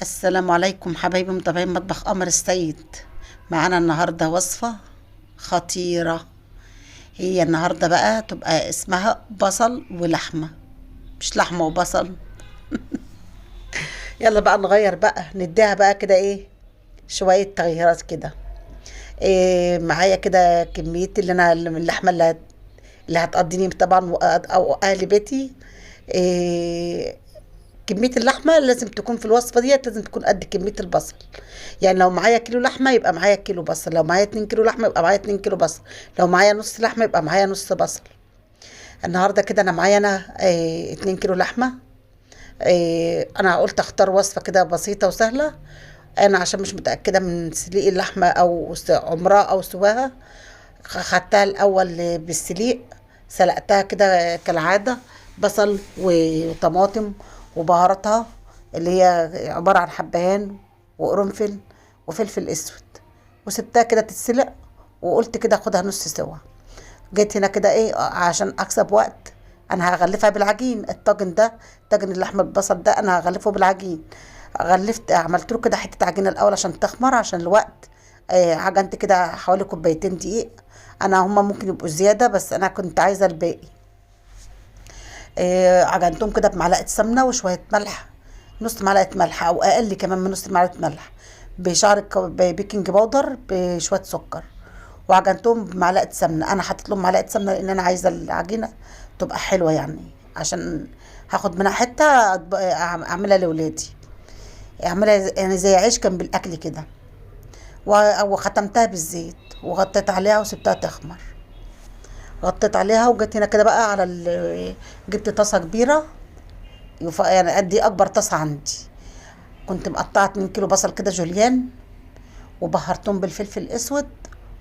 السلام عليكم حبايبي متابعين مطبخ قمر السيد. معانا النهارده وصفة خطيرة، هي النهارده بقى تبقى اسمها بصل ولحمة، مش لحمة وبصل. يلا بقى نغير بقى، نديها بقى كده ايه شوية تغييرات كده. إيه معايا كده كمية اللي انا اللحمة اللي هتقضيني طبعا او اهل بيتي. إيه كمية اللحمة لازم تكون في الوصفة ديت لازم تكون قد كمية البصل، يعني لو معايا كيلو لحمة يبقى معايا كيلو بصل، لو معايا 2 كيلو لحمة يبقى معايا 2 كيلو بصل، لو معايا نص لحمة يبقى معايا نص بصل. النهاردة كده انا معايا 2 كيلو لحمة. انا قلت اختار وصفة كده بسيطة وسهلة، انا عشان مش متأكدة من سليق اللحمة او عمرها او سواها، خدتها الاول بالسليق، سلقتها كده كالعادة، بصل وطماطم وبهاراتها اللي هي عبارة عن حبهان وقرنفل وفلفل اسود، وسبتها كده تتسلق، وقلت كده اخدها نص سوا. جيت هنا كده ايه عشان اكسب وقت، انا هغلفها بالعجين. الطاجن ده طاجن اللحمة بالبصل ده انا هغلفه بالعجين. عملت له كده حتة عجينه الاول عشان تخمر عشان الوقت. عجنت كده حوالي كوبايتين دقيق، انا هما ممكن يبقوا زيادة بس انا كنت عايزه الباقي. عجنتهم كده بمعلقه سمنه وشوية ملح، نص معلقه ملح او اقل كمان من نص معلقه ملح، بشعر baking powder، بشوية سكر، وعجنتهم بمعلقه سمنه. انا حطيت لهم معلقه سمنه لان انا عايزه العجينة تبقى حلوة، يعني عشان هاخد منها حتة اعملها لاولادي، اعملها يعني زي عيش كان بالاكل كده. وختمتها بالزيت وغطيت عليها وسبتها تخمر. غطيت عليها وجيت هنا كده بقى على جبت طاسه كبيرة، يعني قد اكبر طاسه عندي، كنت مقطعه 2 كيلو بصل كده جوليان، وبهرتهم بالفلفل الاسود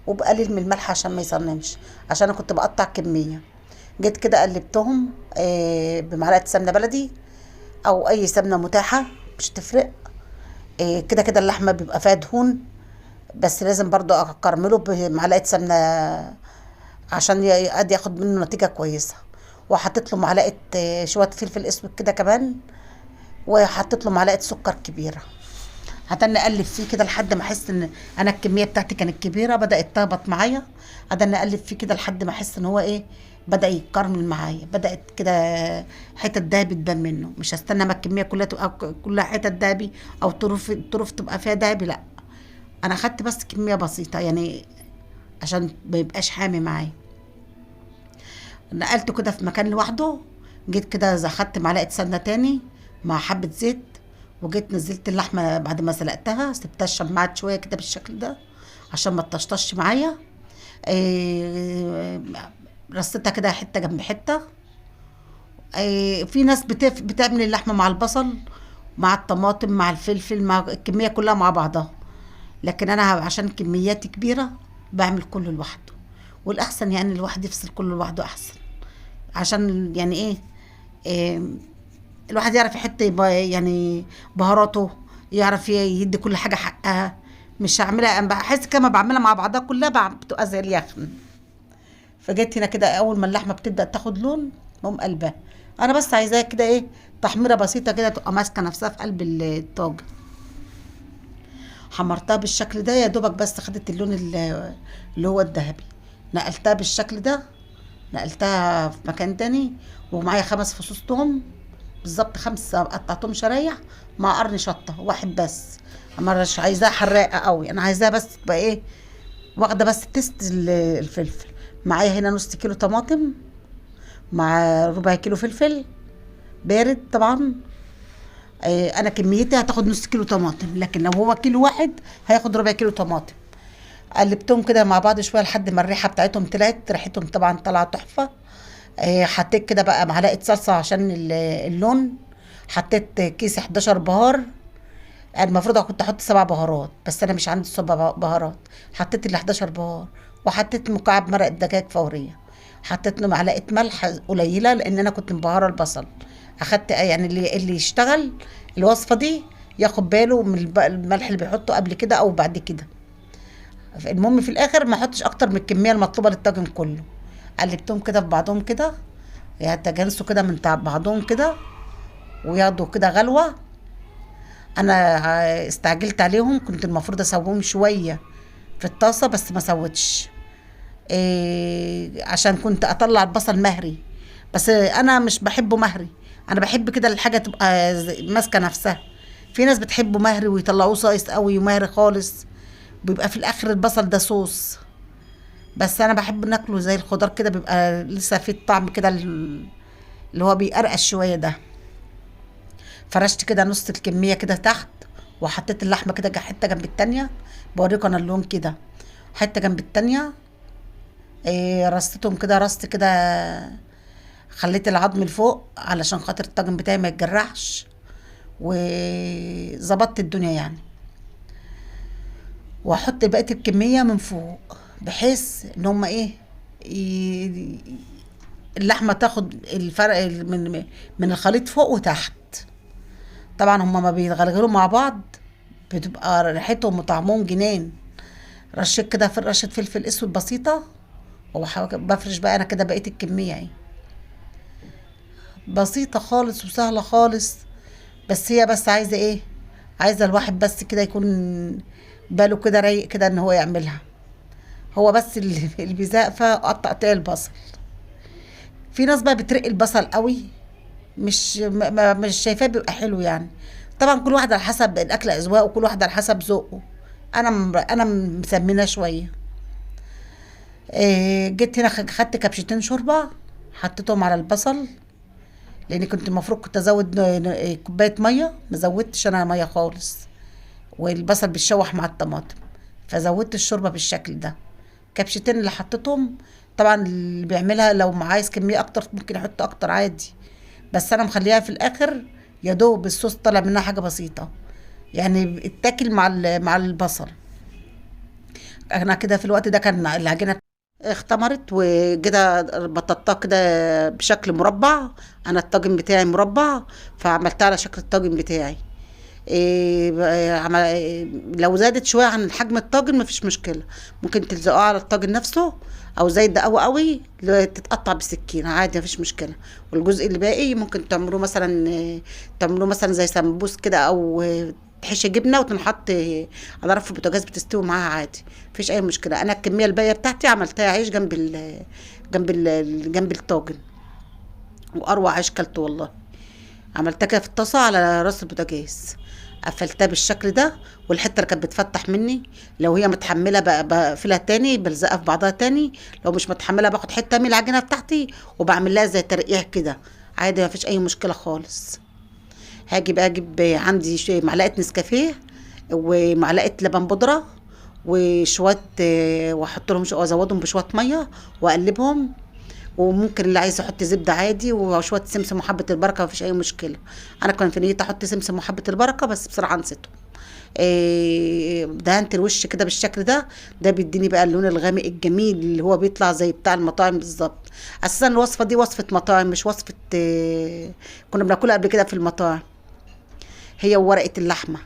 وبقليل من الملح عشان ما يصننش، عشان انا كنت بقطع كمية. جيت كده قلبتهم بمعلقه سمنه بلدي او اي سمنه متاحة مش تفرق. كده كده اللحمة بيبقى فيها دهون، بس لازم برضو اكرمله بمعلقه سمنه عشان ياخد منه نتيجة كويسة. وحطيت له معلقه شوية فلفل اسود كده كمان، وحطيت له معلقه سكر كبيرة. هتني اقلب فيه كده لحد ما احس ان انا الكمية بتاعتي كانت كبيرة، بدات تهبط معايا. هتني اقلب فيه كده لحد ما احس ان هو ايه بدا يتكرمل معايا، بدات كده حتت دهبي تبان منه. مش هستنى ما الكمية كلها تبقى كلها حتت دهبي او طرف تبقى فيها دهبي، لا انا خدت بس كمية بسيطة يعني عشان ما يبقاش حامي معايا. نقلته كده في مكان لوحده. جيت كده خدت معلقه سمنه تاني مع حبه زيت، وجيت نزلت اللحمة بعد ما سلقتها، سبتها شمعت شوية كده بالشكل ده عشان ما تطشطش معايا. رصيتها كده حتة جنب حتة. في ناس بتعمل اللحمة مع البصل مع الطماطم مع الفلفل مع الكمية كلها مع بعضها، لكن انا عشان كمياتي كبيرة بعمل كله لوحده، والاحسن يعني الواحد يفصل كله لوحده احسن، عشان يعني ايه الواحد يعرف يحط يعني بهاراته، يعرف يدي كل حاجة حقها. مش هعملها بحس كده ما بعملها مع بعضها كلها بتبقى زي اليخن. فجيت هنا كده اول ما اللحمة بتبدا تاخد لون بقوم قلبها. انا بس عايزاها كده ايه تحميره بسيطة كده تبقى ماسكه نفسها في قلب الطاجن. حمرتها بالشكل ده يا دوبك بس خدت اللون اللي هو الذهبي. نقلتها بالشكل ده، نقلتها في مكان تاني. ومعايا 5 فصوص توم بالظبط، 5 قطعتهم شرايح مع قرن شطه واحد بس، مش عايزاها حراقه قوي، انا عايزاها بس تبقى ايه واخده بس تيست الفلفل. معايا هنا نص كيلو طماطم مع ربع كيلو فلفل بارد طبعا. انا كميتي هتاخد نص كيلو طماطم، لكن لو هو كيلو واحد هياخد ربع كيلو طماطم. قلبتهم كده مع بعض شوية لحد ما الريحة بتاعتهم طلعت، ريحتهم طبعا طلعت تحفة. حطيت كده بقى معلقه صلصه عشان اللون. حطيت كيس 11 بهار، المفروض كنت احط 7 بهارات بس انا مش عندي 7 بهارات، حطيت ال 11 بهار. وحطيت مكعب مرق دجاج فورية، حطيت له معلقه ملح قليله لان انا كنت مبهرة البصل. اخدت يعني اللي يشتغل الوصفة دي ياخد باله من الملح اللي بيحطه قبل كده او بعد كده. المهم في الاخر ما احطش اكتر من الكمية المطلوبة للطاجن كله. قلبتهم كده في بعضهم كده، يتجانسوا كده من بعضهم كده وياخدوا كده غلوه. انا استعجلت عليهم، كنت المفروض اسويهم شوية في الطاسه بس ما سويتش، عشان كنت اطلع البصل مهري، بس انا مش بحبه مهري، انا بحب كده الحاجة تبقى ماسكه نفسها. في ناس بتحبه مهري ويطلعوه صايص قوي ومهري خالص، بيبقى في الاخر البصل ده صوص، بس انا بحب ناكله زي الخضار كده، بيبقى لسه فيه الطعم كده اللي هو بيقرقش شوية ده. فرشت كده نص الكمية كده تحت، وحطيت اللحمة كده حتة جنب التانية، بوريكم انا اللون كده، حتة جنب التانية. رصيتهم كده رص كده، خليت العظم لفوق علشان خاطر الطاجن بتاعي ما يتجرحش، وظبطت الدنيا يعني. واحط بقية الكمية من فوق، بحيث ان هما ايه، اللحمة تاخد الفرق من الخليط فوق وتحت. طبعا هما ما بيتغلغلوا مع بعض، بتبقى ريحتهم وطعمهم جنان. رشيت كده في رشه فلفل اسود بسيطة، وبفرش بقى انا كده بقية الكمية اهي، بسيطة خالص وسهلة خالص، بس هي بس عايزه ايه، عايزه الواحد بس كده يكون باله كده رايق كده ان هو يعملها. هو بس اللي بيزهق فقطع البصل. في ناس بقى بترق البصل قوي، مش شايفاه بيبقى حلو يعني. طبعا كل واحد على حسب الاكل اذواقه، وكل واحد على حسب ذوقه. انا مسميناه شوية. جيت هنا خدت كبشتين شوربة حطيتهم على البصل، لان كنت المفروض كنت ازود كوباية مية، ما زودتش انا مية خالص، والبصل بيتشوح مع الطماطم، فزودت الشوربة بالشكل ده. كبشتين اللي حطيتهم، طبعا اللي بيعملها لو عايز كمية اكتر ممكن يحط اكتر عادي، بس انا مخليها في الاخر يا دوب الصوص طلع منها حاجة بسيطة يعني، اتاكل مع البصل. انا كده في الوقت ده كان العجينة اختمرت، وكده بططتها كده بشكل مربع. انا الطاجن بتاعي مربع، فعملتها على شكل الطاجن بتاعي. لو زادت شوية عن حجم الطاجن مفيش مشكلة، ممكن تلزقوها على الطاجن نفسه، او زايدة قوي قوي تتقطع بالسكينة عادي مفيش مشكلة. والجزء اللي باقي ممكن تعملوه مثلا زي سمبوس كده، او تحشي جبنه وتنحط على رف البوتاجاز بتستوي معاها عادي مفيش اي مشكلة. انا الكمية الباقية بتاعتي عملتها عيش جنب الطاجن، واروع عيش كلته والله. عملتها كده في الطاسه على راس البوتاجاز، قفلتها بالشكل ده، والحتة اللي كانت بتفتح مني لو هي متحملة بقفلها تاني، بلزقها في بعضها تاني، لو مش متحملة باخد حتة من العجينة بتاعتي وبعمل لها زي ترقيع كده عادي مفيش اي مشكلة خالص. هاجي بقى اجيب عندي معلقه نسكافيه ومعلقة لبن بودره وشوية، واحط لهم وازودهم بشوية مية واقلبهم، وممكن اللي عايز يحط زبدة عادي وشوية سمسم وحبه البركة مفيش اي مشكلة. انا كان في نيتي احط سمسم وحبه البركة بس بصراحة نسيته. دهنت الوش كده بالشكل ده، ده بيديني بقى اللون الغامق الجميل اللي هو بيطلع زي بتاع المطاعم بالظبط. اساسا الوصفة دي وصفه مطاعم مش وصفه، كنا بناكلها قبل كده في المطاعم، هي وورقة اللحمة.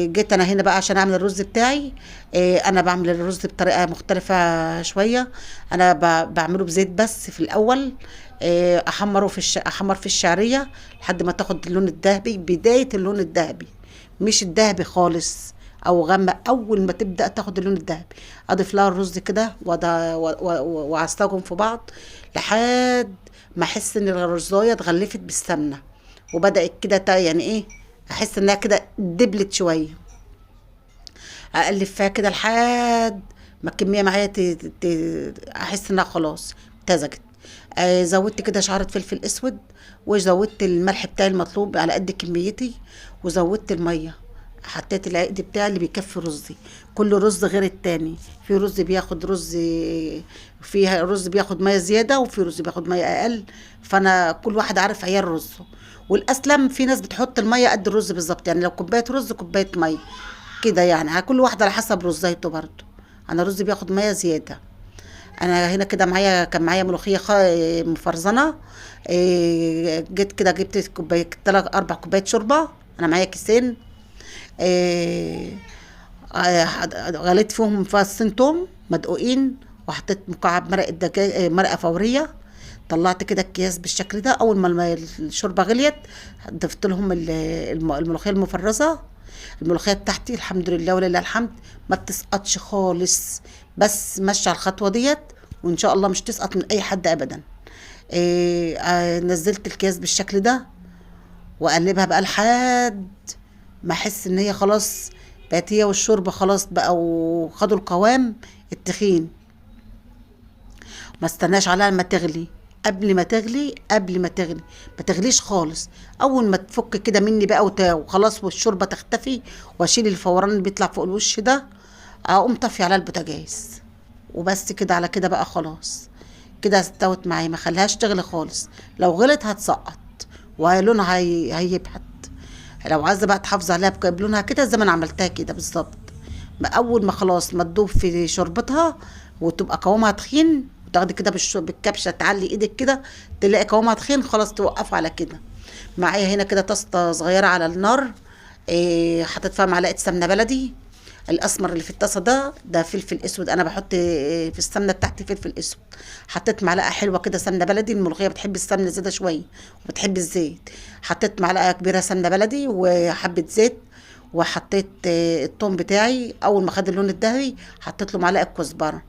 جيت انا هنا بقى عشان اعمل الرز بتاعي. انا بعمل الرز بطريقة مختلفة شوية. انا بعمله بزيت بس في الاول، احمره في احمر في الشعرية لحد ما تاخد اللون الذهبي، بداية اللون الذهبي مش الذهبي خالص او غامق، اول ما تبدا تاخد اللون الذهبي اضيف لها الرز كده واعصجهم في بعض لحد ما احس ان الرزايه اتغلفت بالسمنه وبدات كده يعني ايه، احس انها كده دبلت شوية. اقلب فيها كده لحد ما الكمية معايا احس انها خلاص امتزجت. زودت كده شعره فلفل اسود، وزودت الملح بتاعي المطلوب على قد كميتي، وزودت المية، حطيت العقد بتاعي اللي بيكفي رزي. كل رز غير التاني، في رز بياخد رز، فيها رز بياخد مية زيادة، وفي رز بياخد مية اقل، فانا كل واحد عارف عيار رزه. والاسلم في ناس بتحط المية قد الرز بالظبط، يعني لو كوباية رز كوباية مية كده، يعني على كل واحد على حسب رزايته. برضو انا رز بياخد مية زيادة. انا هنا كده كان معايا ملوخية مفرزنه. جيت كده جبت كوباية، 3 4 كوبايات شوربة، انا معايا كيسين. غليت فيهم فصين توم مدقوقين، وحطيت مكعب مرقه دجاج، مرقه فورية. طلعت كده الأكياس بالشكل ده. اول ما الشوربة غليت ضفت لهم الملوخية المفرزه. الملوخية بتاعتي الحمد لله ولله الحمد ما بتسقطش خالص، بس ماشية على الخطوة ديت وان شاء الله مش تسقط من اي حد ابدا. نزلت الكياس بالشكل ده واقلبها بقى لحد ما احس ان هي خلاص بقت هي والشوربه خلاص بقى وخدوا القوام التخين. ما استناش عليها لما تغلي، قبل ما تغلي، قبل ما تغلي ما تغليش خالص. اول ما تفك كده مني بقى وخلاص والشوربه تختفي واشيل الفوران اللي بيطلع فوق الوش ده، اقوم طفي على البوتاجاز وبس كده. على كده بقى خلاص كده استوت معايا، ما خليهاش تغلي خالص. لو غلت هتسقط ولونها هيبحت. لو عايزه بقى تحافظي عليها بلونها كده زي ما انا عملتها كده بالظبط، اول ما خلاص ما تدوب في شوربتها وتبقى قوامها تخين، وتاخدي كده بالكبشه تعلي ايدك كده تلاقي قوامها تخين، خلاص توقفوا على كده. معايا هنا كده طاسه صغيرة على النار، حطيت فيها معلقه سمنه بلدي. الاسمر اللي في الطاسه ده فلفل اسود، انا بحط في السمنة بتاعتي فلفل اسود. حطيت معلقه حلوة كده سمنه بلدي، الملوخية بتحب السمنة زيادة شوية وبتحب الزيت. حطيت معلقه كبيرة سمنه بلدي وحبه زيت، وحطيت الثوم بتاعي. اول ما خد اللون الذهبي حطيت له معلقه كزبره،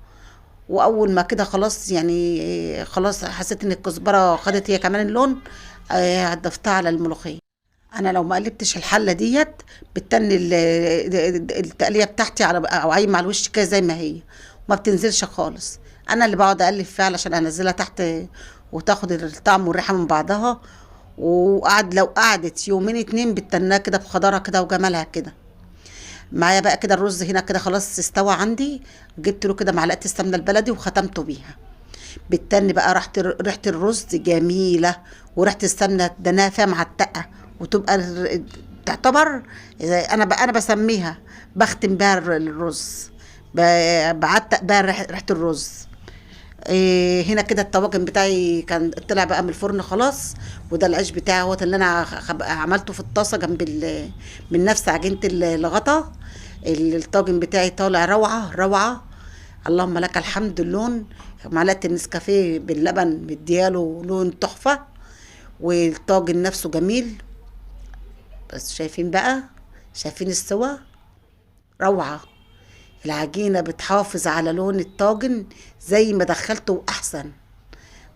واول ما كده خلاص يعني خلاص حسيت ان الكزبره خدت هي كمان اللون، ضفتها على الملوخية. انا لو ما قلبتش الحلة ديت بتتني التقليه بتاعتي على او عايمه على الوش كده زي ما هي، وما بتنزلش خالص. انا اللي بقعد اقلب فيها علشان انزلها تحت وتاخد الطعم والريحه من بعضها. وقعد لو قعدت يومين اتنين بتتناها كده بخضرها كده وجمالها كده. معايا بقى كده الرز هنا كده خلاص استوى عندي، جبت له كده معلقه السمنة البلدي وختمته بيها. بتتني بقى ريحه الرز جميلة، وريحه السمنة دناها فيها معتقه، وتبقى تعتبر انا بسميها بختم بها الرز، بعتق بها ريحه الرز. هنا كده الطواجن بتاعي كان طلع بقى من الفرن خلاص، وده العيش بتاعي اهوت اللي انا عملته في الطاسه جنب من نفس عجينه الغطا. الطاجن بتاعي طالع روعه روعه، اللهم لك الحمد. اللون معلقه النسكافيه باللبن مدياله لون تحفة، والطاجن نفسه جميل. بس شايفين بقى، شايفين السوا روعه. العجينة بتحافظ على لون الطاجن زي ما دخلته واحسن،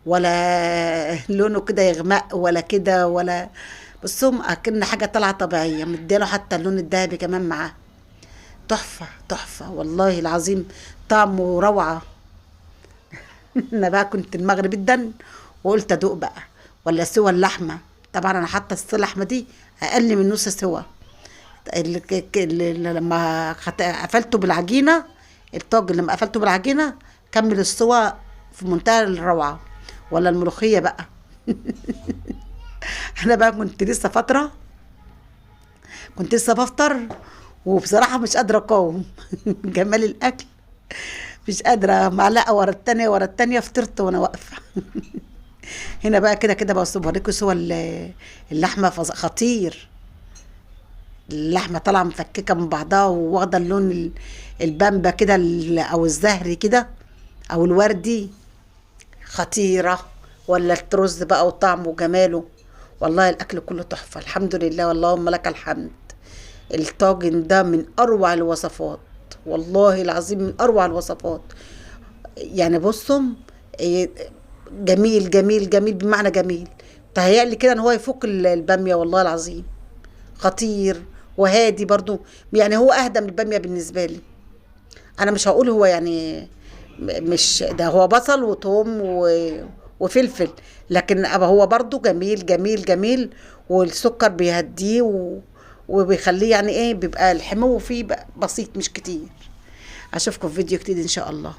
ولا لونه كده يغمق ولا كده ولا بصوا اكن حاجة طالعه طبيعية، مديله حتى اللون الذهبي كمان معاه. تحفة تحفة والله العظيم، طعمه روعه. انا بقى كنت المغرب جدا وقلت ادوق بقى ولا سوى اللحمة. طبعا انا حاطه اللحمة دي اقل من نص سوا. لما قفلته بالعجينه الطاجن، لما قفلته بالعجينه كمل السوا في منتهى الروعة. ولا الملوخية بقى انا بقى كنت لسه فترة، كنت لسه بفطر، وبصراحة مش قادرة اقاوم جمال الاكل، مش قادرة، معلقه ورا التانية ورا التانية، فطرت وانا واقفة. هنا بقى كده كده بس بوريكم سوى اللحمة خطير. اللحمة طالعه مفككة من بعضها وواخده اللون البامبا كده او الزهري كده او الوردي، خطيرة. ولا الرز بقى وطعمه وجماله، والله الاكل كله تحفة الحمد لله، واللهم لك الحمد. الطاجن ده من اروع الوصفات والله العظيم، من اروع الوصفات. يعني بصوا جميل جميل جميل بمعنى جميل. تهيألي كده ان هو يفك الباميه والله العظيم، خطير وهادي برضو. يعني هو اهدى من الباميه بالنسبة لي. انا مش هقول هو يعني مش ده، هو بصل وثوم وفلفل، لكن هو برضو جميل جميل جميل. والسكر بيهديه وبيخليه يعني ايه، بيبقى الحمو فيه بسيط مش كتير. اشوفكم في فيديو جديد ان شاء الله.